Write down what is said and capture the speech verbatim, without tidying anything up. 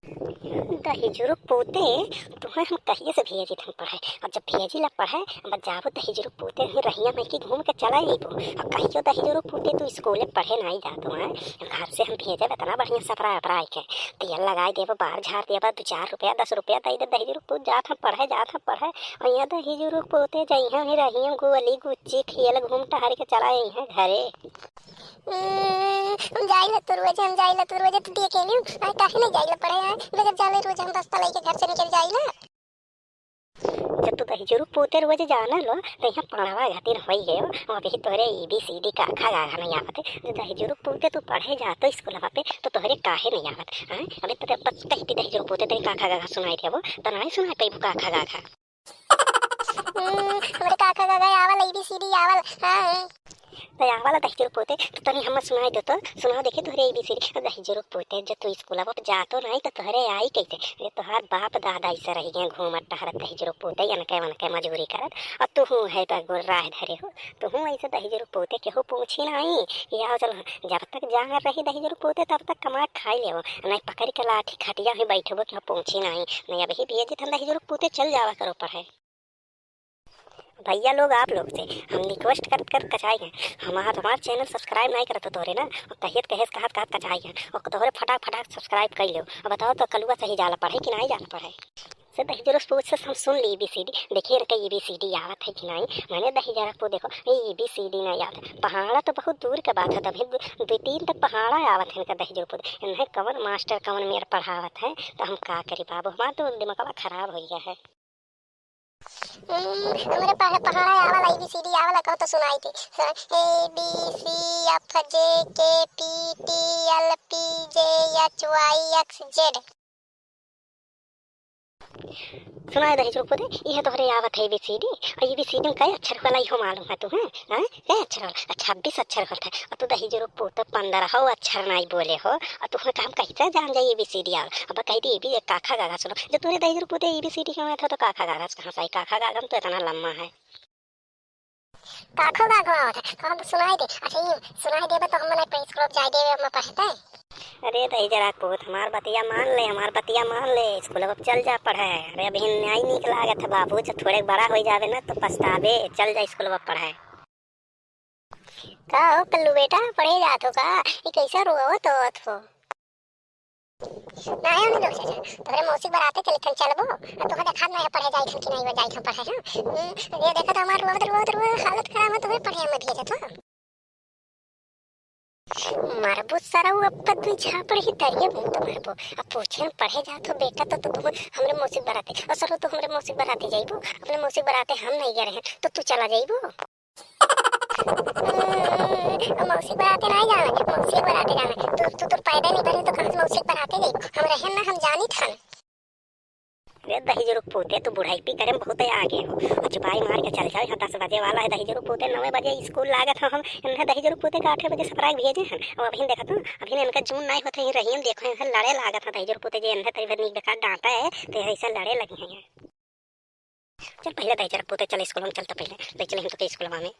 दहिजुरुक पूते, तुहैं हम कहिए से भेजित हम पढ़ै। अब जब भेजिला पढ़ै, अब जाबो दहिजुरुक पूते, वहीं रहिया में कि घूम के चला अइबो। अब कहियो दहिजुरुक पूते तू स्कूले पढ़े नाहीं जातो हैं। घर से हम भेजब एतना बढ़िया सपराय अपराय के। तेल लगाइ देबो, बार झार देबो, दुइ चार रुपया, दस रुपया दइ दे, दहिजुरुक पूत जात हम पढ़ै, जात हम पढ़ै। अउर यहाँ दहिजुरुक पूते जइहैं, वहीं रहिया में गोली गुच्ची खेल घूम टहर के चला अइहैं घरे। हम्म, हम जाइला तो रोज, हम जाइला तो रोज, तू देखे नहीं, आय काहे नहीं जाइला पढ़े, आय बगैर जाने रोज हम बस्ता लेके घर से निकल जाइला। जब तू दहिजुरुक पूते रोज जाना लो, तो यहाँ पढ़वा खातिर होई गयो, अबहीं तोहरे A B C D क ख ग घ नहीं आवत है। जब दहिजुरुक पूते तू पढ़े जातो स्कूलवा पे, तो तोहरे काहे नहीं आवत, आय? अबे तो बस कहि दी दहिजुरुक पूते तोहरे क ख ग घ सुनाई देबो, तो नहीं सुनाई पैबो क ख ग घ। हम्म, हमरे क ख ग घ आवल, A B C D आवल, हाँ। तो आवल दहिजुरुक पूते, तो तनी हम्मे सुनाई दे तो, सुनाओ देखी तोहरे A B C D। दहिजुरुक पूते, जब तू स्कूलवा पे जातो नाहीं तो तोहरे आई कैसे? अरे तोहार बाप दादा ऐसे रहि गए घूमत टहरत दहिजुरुक पूते, अनके वनके मजूरी करत, अउर तुहूँ है तो गुर्राह धरे हो। तुहूँ ऐसे दहिजुरुक पूते केहू पूछी नाहीं कि आओ चल, जब तक जांगर रही दहिजुरुक पूते तब तक कमा खाई लेबो, नहीं पकड़ के लाठी खटिया ही बैठबो केहू पूछी नाहीं। नहीं अबहीं भेजित हम दहिजुरुक पूते चल जावा करो पढ़े। भैया लोग, आप लोग से हम request करत करत कचाई हैं, हमार, हमार channel subscribe नाहीं करत हो तोहरे ना, अउर कहियत कहेस कहत कहत कचाई हैं, अउर तोहरे फटाक फटाक subscribe कइ लेओ। अब बताओ तो कलुआ सही जाला पढ़े कि नाहीं जाला पढ़े? से दहिजुरुक पूत से हम सुन ली A B C D, देखिए इनका A B C D आवत है कि नाहीं। मैंने दहिजुरुक पूत देखो, ये A B C D नाहीं आवत है। पहाड़ा तो बहुत दूर के बात है, तभी दु-, दुइ तीन तो पहाड़ा आवत है इनका दहिजुरुक पूत। इन्हें कवन मास्टर कवन मेर पढ़ावत है, तो हम का करी बाबू, हमार तो दिमागवा खराब होइ गया है। हम्म, हमरे पह-, पहाड़ा आवल, A B C D आवल, कहो तो सुनाई दे। हाँ, A B C F J K P T L P J H Y X Z। सुनाए दहिजुरुक पूते, इहे तोहरे आवत है A B C D, अउर A B C D में कै अक्षर होला इहो मालूम है तुहैं, हैं? कै अक्षर होला? छब्बीस अक्षर होत है, अउर तू दहिजुरुक पूते पन्द्रह अक्षर नाहीं बोले हो, अउर तुहैं का हम कैसे जान जाई A B C D आवल? अब कहि दी A B, क ख ग घ सुनो, जब तोहरे दहिजुरुक पूते A B C D के आवत है तो क ख ग घ कहाँ से आई? क ख ग घ में तो एतना लम्बा है। काखो काखो आवत है, तो हम सुनाई दे। अच्छा, ये सुनाई देबे तो हम मने प्रेस क्लब जाए देबे, हम पढ़ते। अरे दहिजुरुक पूत, हमार बतिया मान ले, हमार बतिया मान ले, स्कूल अब चल जा पढ़े। अरे अबहीं नाहीं नीक लागत है बाबू, जब थोड़े बड़ा होइ जाबे ना तो पछताबे, चल जा स्कूल अब पढ़े। का हो कल्लू बेटा, पढ़े जात हो का? ई कैसे रोवत होत हो? नाहीं, उन्हें लोग से जा। तोहरे मौसी के बराते चलित हन, चलबो? अब तोहरे देखात नाहीं पढ़े जाइत हन कि नाहीं जाइत हन पढ़े, हाँ? हम्म, ये देखत हमार रोवत, रोवत, रोवत हालत खराब है, तोहरे पढ़े में भेजत हो। मरबो सरऊ, अब दुइ झापड़ ही दरिये मुँह तो मरबो। अब पूछे हम पढ़े जात हो बेटा, तो, तो तुम हमरे मौसी के बराते, अउर सरऊ तू हमरे मौसी के बराते जाइबो? अपने मौसी के बराते हम नाहीं गए रहे, तो तू चला जाइबो? हम्म, मौसी के बराते नाहीं जावे, मौसी के बराते जावे। तू, तू, तू पैदा नाहीं भरे तो कहाँ से मौसी के बराते जाइबो? हम रहे ना, हम जानित हन। रे दहिजुरुक पूते, तू बुढ़ाइपी करे में बहुत आगे हो। अउर चुपाई मार के चल जाओ, यहाँ दस बजे वाला है। दहिजुरुक पूते नौ बजे स्कूल लागत है, हम इन्हें दहिजुरुक पूते का आठ बजे सपराय भेजे हैं। अब अभी देखत हो, अभी इनका जून नाहीं होत है, रहीम देखो, इन्हें लड़े लागत है दहिजुरुक पूते जे इन्हें तरी भर नीक बेकार डांटा है, तो ऐसे लड़े लगी हैं। चल पहिले दहिजुरुक पूते चल स्कूल में, चल तो पहिले ले चले हम तो के स्कूल में।